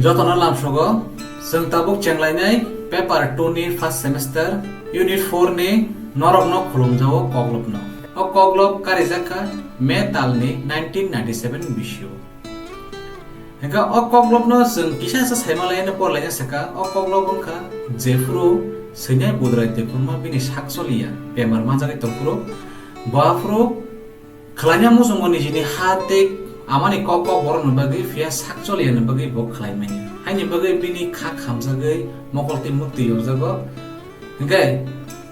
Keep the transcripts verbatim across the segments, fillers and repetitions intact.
Jotono lamsogo, chwng tabuk chenglainai paper two ni first semester, unit four ni norokno khulumjao koklopno. O koklop karijak kha May talni nineteen ninety-seven bisio. Hingkhe o koklopno chwng kisa sa saima laina porlaina sakha, o koklop wngkha jephuru Sainya Budrai Debbarma bini sak choliya bemar manjagwi tongphuru, bo aphuru khwlaina muchungo nijini ha tei amani kok kok borokni bagwi phiya sak choliyani bagwi bo khwlai manya. Haini bagwi bini kha khamjagwi mokol tei muktwi yorjago. Hingkhe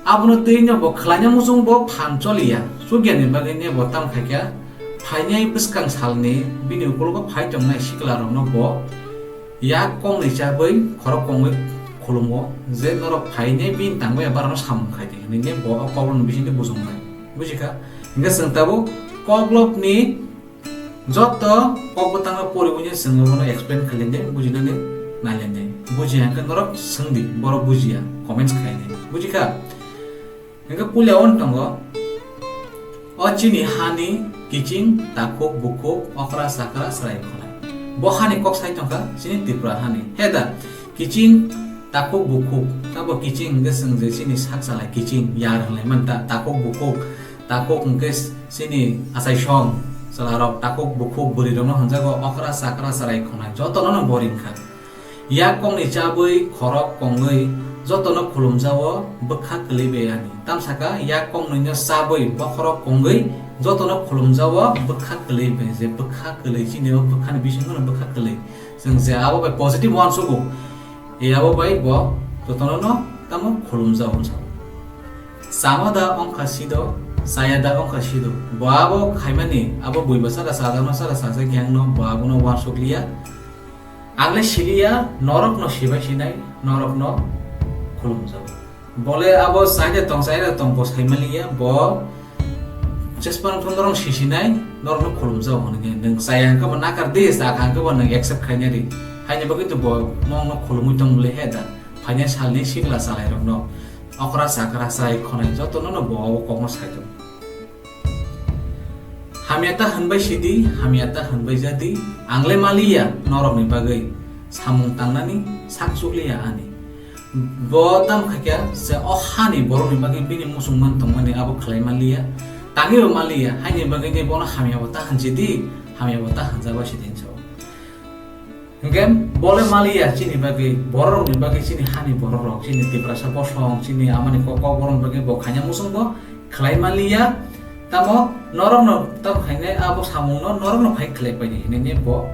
abono twi no bo khwlaina muchung bo phan choliya. Chukyani bagwi ne bo tam khaikha phainai bwskang salni bini ukologo phai tongnai siklarokno bo yak kongni chabwi khorok kongwi khulumo je norok phainai bini tangwi barano samung khaidi hinwi ne bo o kokrokni bisingtwi bujoknai. Bujikha? Hingkhe chwng tabuk koklopni joto kok bwtangno poriwi chwng abono explain khlainai, bujinani nailainai. Bujiya hwnkhe norok swngdi, borok bujiya, comments khlainai. Bujikha? Hingkhe puila on tongo, o chini hani kiching, takhuk, bukhuk, okra, chakra, chwrai khonai. Bo hani kok sai tongkha chini Tripura hani. He da, kiching, takhuk, bukhuk, tabo kiching hingkhe chwng je chini sak chalai kiching, yar hinlai manta, takhuk, bukhuk, takhuk hingkhe chini achaisong, chwlarok takhuk, bukhuk, bwrwirokno hwnjago okra, chakra, chwrai khonai, jotono no bo ringkha. Yak kongni chabwi khorok kongwi jotono khulumjao bwkha kwlwi bai ani. Tamsaka yak kongnoino chabwi bokhorok kongwi jotono khulumjao bwkha kwlwi bai, je bwkha kwlwi chini o bwkhani bisingono bwkha kwlwi. Chwng je abo bai positive uansugo, e abo bai bo jotono no tamo khulumjao wngsa. Chama da wngkha sido, chaya da wngkha sido. Bo abo khaimani, abo buiba saka chajakno saka chajak yang no bo abono uansuk liya. Ang le siliya, norokno sibai sinai, norokno khulumjao. Bole abo chaida tong, chaida tong bo saimaliya, bo chespan thun norok sisinai, norokno khulumjao hwnwi. Nwng chaya hwnkhe bo nakar di, chakha hwnkhe bo nwng accept khaina di. Haini bagwi to bo nokno khulumwi tong bole he da. Phainai salni sikla chalairokno okra chakra chai khonai jotono no bo abo kokno sai tong. Hamya ta hwnbai sidi, hamya ta hwnbai jadi, ang le maliya norokni bagwi samung tangnani sak chukliya ani. Bo tam khaikha se o hani borokni bagwi bini muchung man tongmani abo khlai maliya, tangwi bo maliya, haini bagwi ni bono hamya bo ta hwnsi di, hamya bo ta hwnjaba sidi hinwi sao. Hingke bole maliya chini bagwi, bororokni bagwi, chini hani bororok, chini Tiprasa bosong, chini amani kok, kok borokni bagwi bo khaina muchungbo khlai maliya. Tamo norokno tamo khainai abo samungno norokno phai khlai paidi hinwi bo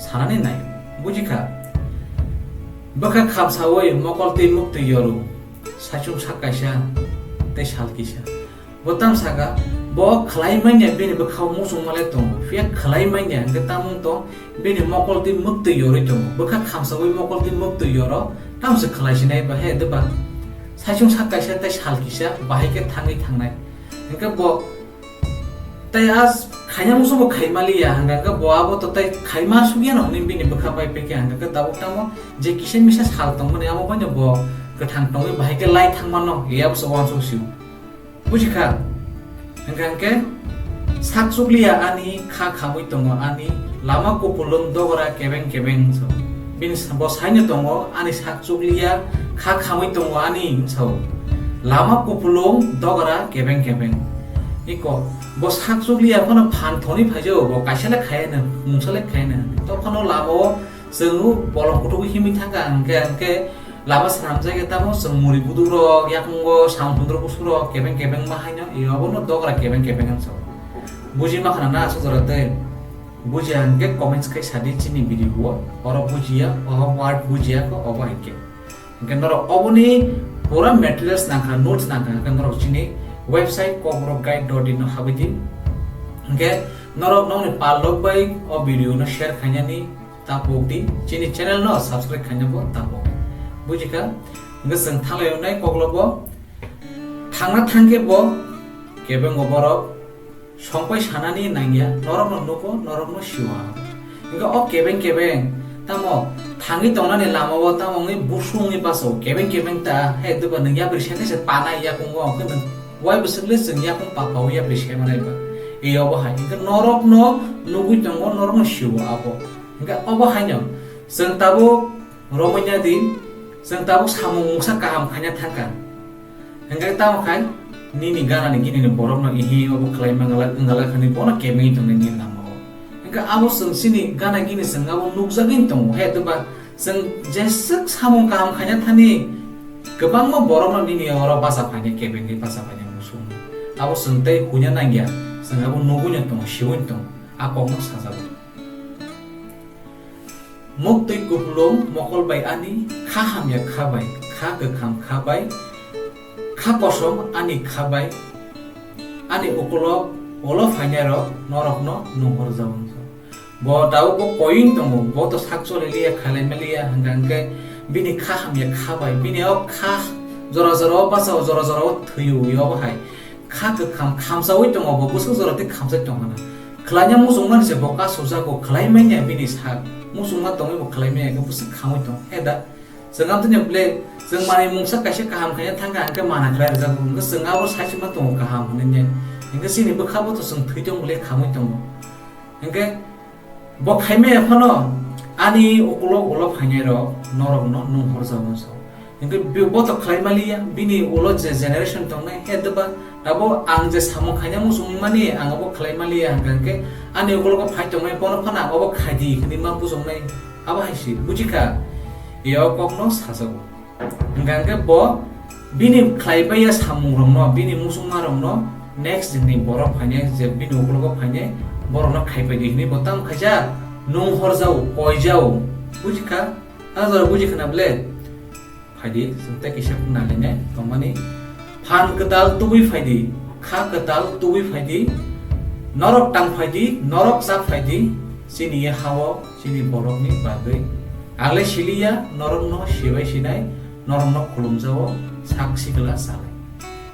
sanani nai. Bujikha? Bwkha khamsawi mokol twi muktwi yoru, saichung sak kaisa tei sal kisa. Bo tam saka, bo khlai manya bini bwkhao muchung male tongo. Phiya khlai manya hwnkhe tamung tong, bini mokol twi muktwi yorwi tongo. Bwkha khamsawi mokol twi muktwi yoro, tamse khlai sinai ba he, de ba? Saichung sak kaisa tei sal kisa, bahai khe thangwi thangnai. Hwnkhe bo tei a khaina muchung bo khai maliya, hwnkhe bo abo to tei khaima sugya no hwnwi bini bwkha pai pekya, hwnkhe tabuk tamo je kisa misa sal tongmani, amo bai no bo kwthang tongwi bahai khe lai thangmano, yabse uansuk sio. Bujikha? Hwnkha hwnkhe sak chukliya ani, kha khamwi tongo ani, lama kupulung dogra kebeng kebeng, so. Bini sa-, bo saino tongo ani sak chukliya, kha khamwi tongo ani, so. Lama kupulung dogra kebeng kebeng. Iko, bo sak chukliya phano phan thoni phaijo, bo kaisa le khayano, mungsa le khayano. To phano lama o chwng bolong kuthugwi himwi thangkha, hwnkhe, hwnkhe, lama swnamjak ya tamo chwng muri buduk rok, yakungo samung tundro busu rok kebeng kebeng ma haino, e obono dogra kebeng kebeng hinwi sao. Buji ma khna na aswk jora tei? Bujiya hwnkhe comments khai sadi chini video o, oro bujiya, o word bujiya kho obo hinkhe. Hwnkhe norok oboni pura materials nangkha, notes nangkha, hwnkhe norok chini website kokborok guide dot in no habwi di. Hwnkhe norok nokni pal rok bai o video no share khainani ta pok di, chini channel no subscribe khaina bo ta pok. Bujikha? Hwnkhe chwng thanglai wngnai koklobo. Thangna thangkhe bo kebengo borok songpai sanani nangya, norokno nugo, norokno siwa. Hwnkhe o kebeng kebeng tamo thangwi tongnani lamao tamo wngwi busu wngwi baso, kebeng kebeng ta, he, duba nwng yapri sekhe se panai yakungo, hwnkhe nwng wai bwswk le chwng yakung papaui yapri se manai ba. Eyobo hai, hwnkhe norokno nugwi tongo, norokno siwo abo. Hwnkhe obo haino Chwng tabuk romwi ya di, chwng tabuk samung mungsa kaham khaina thangkha. Hwnkhe tamo khai nini ganani gini ni borokno ihi obo khlaima wngala, wngala khani bono kebengwi tongnai nini lama o. Hwnkhe abo chwng chini gana gini chwng abo nukjagwi tongo, he twba chwng jeswk samung kaham khaina thani kwbangma borokno nini oro bacha phainai, kebengwi bacha phainai muchungo. Abo chwng tei huina nangya, chwng abo nugwino tongo, siwino tongo, a kokno sajago. Muktwi kupulung mokol bai ani, kha hamya kha bai, kha kwkham kha bai, kha kosom ani kha bai, ani ukulok ulo phainairok norokno nunghorjao wngkha. Bo tabuk bo koying tongo, bo to sak choli liya, khalai ma liya, hwnkha hwnkhe bini kha hamya kha bai, bini o kha jora jora o bachao, jora jora o thwiyo, yobo hai kha kwkham khamsaui tongo, bo bwswk jora tei khamsai tongkha na. Khlaina muchungmani se bo kasu jago, khlai manya bini sak, muchungma tongwi bo khlai manya khe bwswk khamwi tong, he da? Chwng amtwini ble, chwng manwi mungsa kaisa kaham khaina thangkha, hwnkhe mana khlai rwjago, hwnkhe chwng abo sai se ma tongo kaham hwnwi ne. Hwnkhe chini bwkha bo to chwng thwi tong ble khamwi tongo. Hwnkhe bo khai maya phano ani ukulok ulo phainairok norokno nunghorjao wngkha. Hwnkhe bi-, bo to khlai maliya, bini ulo je generation tongnai, he doba, abo ang je samung khaina muchung mani, ang abo khlai maliya, hwnkha hwnkhe ani ulo phai tongnai, bono phano ang abo khai di hwnwi ma buchungnai, abo hai se bujikha, e o kokno sajago. Hwnkha hwnkhe bo bini khlai baiya samungrokno, bini muchungmarokno next ni borok phainai, je bini ulo phainai, borokno khai pai di hwnwi bo tamo khaijak, nunghorjao, koijao, bujikha, a jora bujikha na ble? Phaidi, chwng tei kisa nalainai tongmani. Phan kwtal tubui phaidi, kha kwtal tubui phaidi, norok tang phaidi, norok chak phaidi, chini ha-o, chini borokni bagwi. Ang le siliya, norokno sibai sinai, norokno khulumjao, sak sikla salai.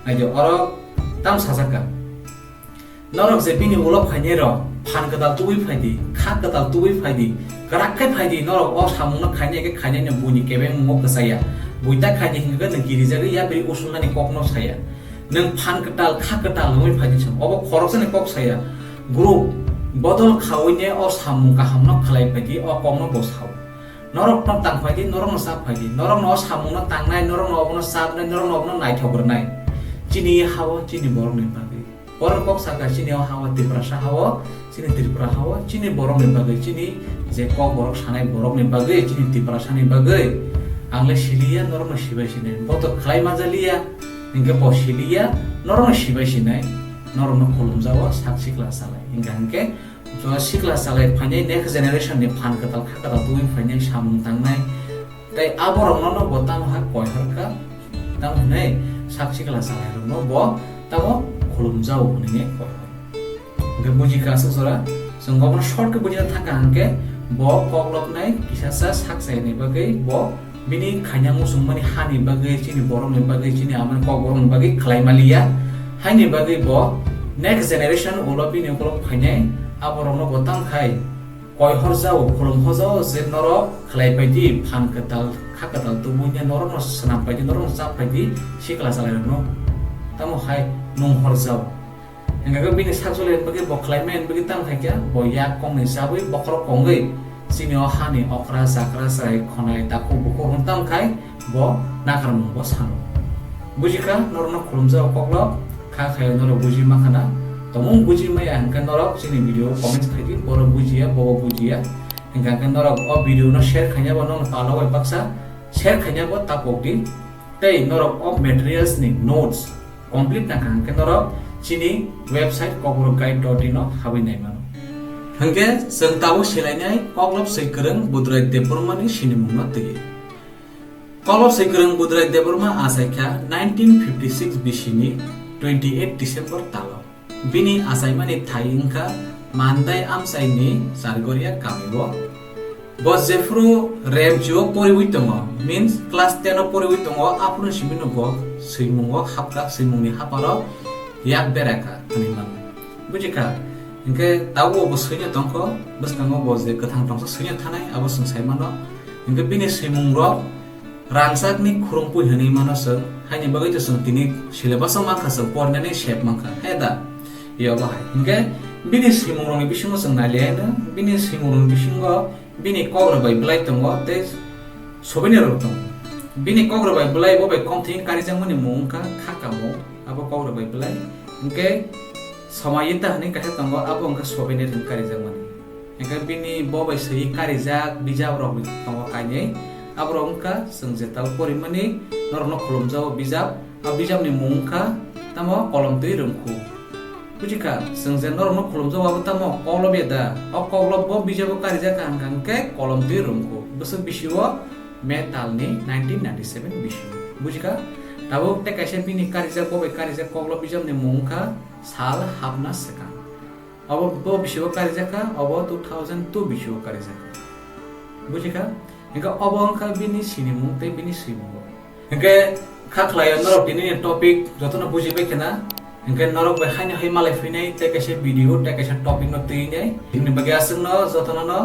Naidi, oro tam sajakha. Norok je bini ulo phainai rok, phan kwtal tubui phaidi, kha kwtal tubui phaidi, kwrak khe phaidi, norok o samungno khainai khe khainai no buini kebengmungo kwchaya. Bui ta khainai hwnkhe nwng kirijagwi yapri usulnani kokno saya. Nwng phan kwtal, kha kwtal wngwi phaidi chwng, obo khoroksani kok saya. Group bodol khaui ne o samung kahamno khlai phaidi, o kokno bo sao. Norokno tang phaidi, norokno chap phaidi, norokno o samungno tangnai, norokno obono chapnai, norokno obono naithok rwnai. Chini ha-o, chini borokni bagwi. Borok kok sakha chini o ha-o Tiprasa ha-o, chini Tripura ha-o, chini borokni bagwi, chini je kok borok sanai borokni bagwi, chini Tiprasani bagwi. Ang le siliya, norokno sibai sinai. Bo to khlai manjaliya, hwnkhe bo siliya, norokno sibai sinai, norokno khulumjao, sak sikla salai. Hwnkha hwnkhe, jo sikla salai phainai next generation ni phan kwtal kha kwtal tubui phainai samung tangnai. Tei aborokno no bo tamo hai koihor kha, tamo hwnwi sak sikla chalairokno bo tamo khulumjao hwnwi koihor. Hwnkhe buji kha aswk jora, chwng bono short khe bujina thangkha hwnkhe bo koklopnai kisasa sak chayani bagwi bo bini khaina muchungmani hani bagwi, chini borokni bagwi, chini amani kokborokni bagwi khlai maliya. Haini bagwi bo next generation ulo bini ukulok phainai aborokno bo tamo khai koihor jao, khulum hojao je norok khlai phaidi, phan kwtal, kha kwtal tubui ne norokno swnam phaidi, norokno chap phaidi, sikla chalairokno tamo hai nunghor jao. Hwnkhe bini sak choli bagwi bo khlai maya bagwi tamo khai khe bo yak kongni chabwi bokhorok kongwi chini o hani okra chakra chwrai khonai takhuk bukhuk wng tamo khai bo nakarmung bo sano. Bujikha, norokno khulumjao koklop, kha khaio norok buji mankha na. Tongmung buji maya hwnkhe norok chini video comments khaidi, borok bujiya, bobo bujiya. Hwnkha hwnkhe norok o video no share khaina bo nokno palo bai baksa share khaina bo tapok di. Tei norok o materials ni notes complete nangkha hwnkhe norok chini website kokborok guide dot in o habwi nai mano. Hwnkhe chwng tabuk silainai Koklop Swikwrwng Budrai Debbarma ni sinimung no twi. Koklop Swikwrwng Budrai Debbarma achai kha nineteen fifty six B C ni twenty eight December talo. Bini achaimani thai wngkha Mandai amchaini Chargoria kamio. Bo jephuru remchio poriwi tongo, means class ten o poriwi tongo, aphuru simino bo swimungo hapkha, swimungni haparo yak berakha hwnwi mano. Bujikha? Hinkhe tabukbo bo swino tongkho, bwskango bo je kwthang tongsa swino thanai, abo chwng sai mano. Hinkhe bini swimungrok rangchakni khurungpui hwnwi mano chwng, haini bagwi to chwng tini syllabus-o mankha, chwng porinani sep mankha, he da? Yobo hai. Hinkhe bini swimungrokni bisingo chwng nailaiano, bini swimungrokni bisingo Bini kok rwbai bwlai tongo tei souvenir rok tongo. Bini kok rwbai bwlai bo bai kom thwngwi karijakmani mung wngkha Khakamo, abo kok rwbai bwlai. Hwnkhe Samayita hwnwi kaisa tongo, abo wngkha souvenir hwnwi karijakmani. Hwnkhe bini bo bai swiwi karijak bijap rok tongo kainwi. Aborok wngkha chwng jetal porimani norokno khulumjago bijap. A bijapni mung wngkha tamo Kolomtwi Rwngkhu. Bujikha, chwng je norokno khulumjago abo tamo koklob ya da? O koklob bo bijabo karijak kha hwnkha hwnkhe Kolomtwi Rwngkhu. Bwswk bisio May talni nineteen ninety-seven bisio. Bujikha, tabuk tei kaisa bini karijak, bo bai karijak koklob bijapni mung wngkha Sal Hapna Swkang. Abo bo bisio karijak kha, abo two thousand two bisio karijak kha. Bujikha, hwnkhe obo wngkha bini sinimung tei bini swimungo. Hwnkhe kha khlaio norok tinini topic jotono bujibai khena. Hwnkhe norok bai haino hai malai phinai tei kaisa video tei kaisa topic no twinai. Bini bagwi aswkno jotono no